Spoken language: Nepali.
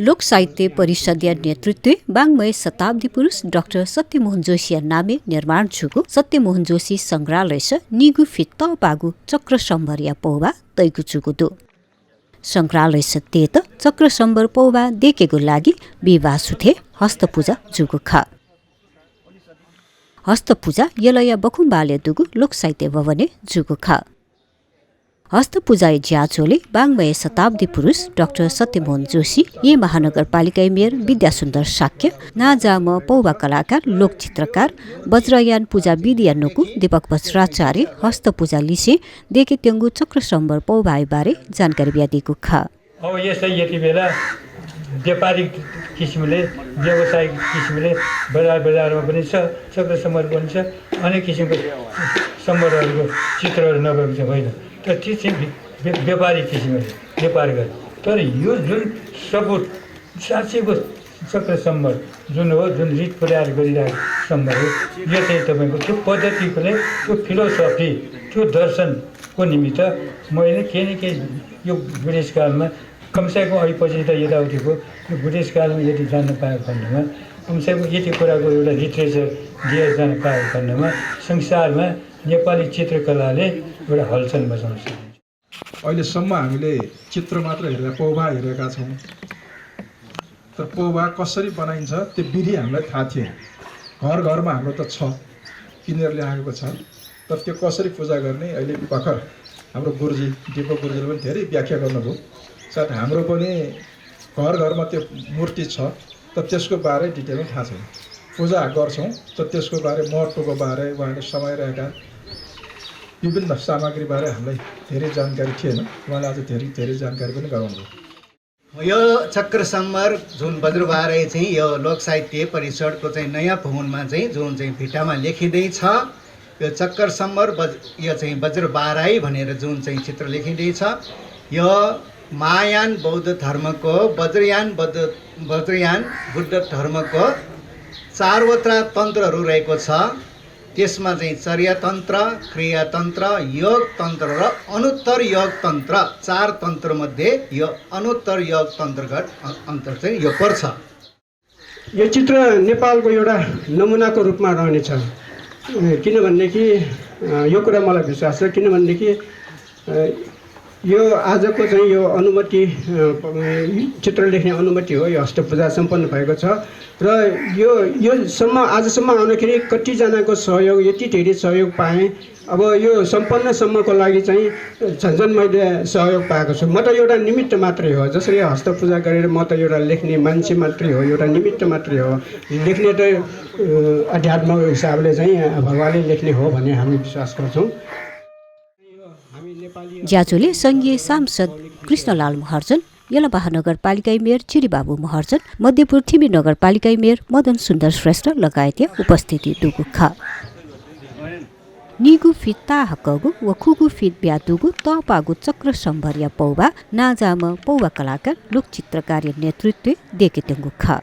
लोक साहित्य परिषदीय नेतृत्व वाङ्मय शताब्दी पुरुष डाक्टर सत्यमोहन जोशी नामे निर्माण जुगु सत्यमोहन जोशी संग्रहालय छ निगु फित बागु चक्र सम्भरिया पौवा तैगु जुगु संग्रहालय छ तेत चक्र सम्भर पौवा देखेको लागि विवाह सुथे हस्तपूजा जुगु ख हस्तपूजा यलया बखुम्बाले दुगु लोक साहित्य भवने जुगु ख हस्तपूजा ज्याचोले वाङ्मय शताब्दी पुरुष डाक्टर सत्यमोहन जोशी ये महानगरपालिका मेयर विद्यासुन्दर शाक्य नाजाम पौवा कलाकार लोकचित्रकार वज्रयान पूजा विद्यानुकु दीपक वज्राचार्य हस्तपूजा लिसे देखे तेङ्गु चक्र सम्बर पौवाई बारे जानकारी दिएको ख अब यसै यति बेला व्यापारिक किसिमले व्यावसायिक किसिमले बजारमा पनि छ चक्र सम्बर पनि छ अनेक किसिमको सम्बरहरूको चित्रहरू नभएको चाहिँ होइन तर त्यो चाहिँ व्यापारिक किसिमले व्यापार गरे तर यो जुन सपुट साँच्चैको चक्र सम्बर जुन हो जुन रित प्रयास गरिरहेको सम्बर हो यो चाहिँ तपाईँको त्यो पद्धतिले त्यो फिलोसफी त्यो दर्शनको निमित्त मैले केही न केही यो बुढेसकालमा कमसेकम अहिपछि त यताउतिको यो बुढेसकालमा यति जान्न पाएको खण्डमा कमसेकम यति कुराको एउटा लिट्रेचर दिएर जान पाएको खण्डमा संसारमा नेपाली चित्रकलाले एउटा हलचल बजाउन सकिन्छ। अहिलेसम्म हामीले चित्र मात्र हेरेर पौवा हेरेका छौँ तर पौवा कसरी बनाइन्छ त्यो विधि हामीलाई थाहा थिएन। घर घरमा हाम्रो त छ किनेर ल्याएको छ तर त्यो कसरी पूजा गर्ने अहिले भर्खर हाम्रो गुरुजी दीपक गुरुजीले पनि धेरै व्याख्या गर्नुभयो। साथ हाम्रो पनि घर घरमा त्यो मूर्ति छ तर त्यसको बारे डिटेलमा थाहा छैन। पूजा गर्छौँ तर त्यसको बारे महत्त्वको बारे उहाँले समाइरहेका विभिन्न सामग्रीबारे हामीलाई धेरै जानकारी थिएन। उहाँले आज धेरै जानकारी पनि गराउनुभयो। यो चक्र सम्बर जुन वज्रबारे चाहिँ यो लोक साहित्य परिषदको चाहिँ नयाँ भवनमा चाहिँ जुन चाहिँ भिटामा लेखिँदैछ यो चक्र सम्बर यो चाहिँ वज्रबाराई भनेर जुन चाहिँ चित्र लेखिँदैछ यो महायान बौद्ध धर्मको वज्रयान बुद्ध धर्मको चारवटा तन्त्रहरू रहेको छ। त्यसमा चाहिँ चर्यातन्त्र, क्रियातन्त्र, योग तन्त्र र अनुत्तर योग तन्त्र चार तन्त्रमध्ये यो अनुत्तर योग तन्त्रगत अन्तर चाहिँ यो पर्छ। यो चित्र नेपालको एउटा नमुनाको रूपमा रहनेछ किनभनेदेखि यो कुरा मलाई विश्वास छ किनभनेदेखि यो आजको चाहिँ यो अनुमति चित्र लेख्ने अनुमति हो। यो हस्तपूजा सम्पन्न भएको छ र योसम्म आजसम्म आउँदाखेरि कतिजनाको सहयोग यति धेरै सहयोग पाएँ। अब यो सम्पन्नसम्मको लागि चाहिँ झन् मैले सहयोग पाएको छु। म त एउटा निमित्त मात्रै हो। जसरी हस्तपूजा गरेर म त एउटा लेख्ने मान्छे मात्रै हो, एउटा निमित्त मात्रै हो। लेख्ने त अध्यात्मको हिसाबले चाहिँ भगवानले लेख्ने हो भन्ने हामी विश्वास गर्छौँ। ज्याचोले सङ्घीय सांसद कृष्णलाल महर्जन यलबाह नगरपालिका मेयर चिरीबाबु महर्जन मध्यपुर थिमी नगरपालिका मेयर मदन सुन्दर श्रेष्ठ लगायत उपस्थिति दुगु ख निगु फित्ता हकगु व खुगु फित ब्यादुगु तपागु चक्र सम्भरिया पौवा नाजाम पौवा कलाकार लोक चित्रकारी नेतृत्व देखेतंगु ख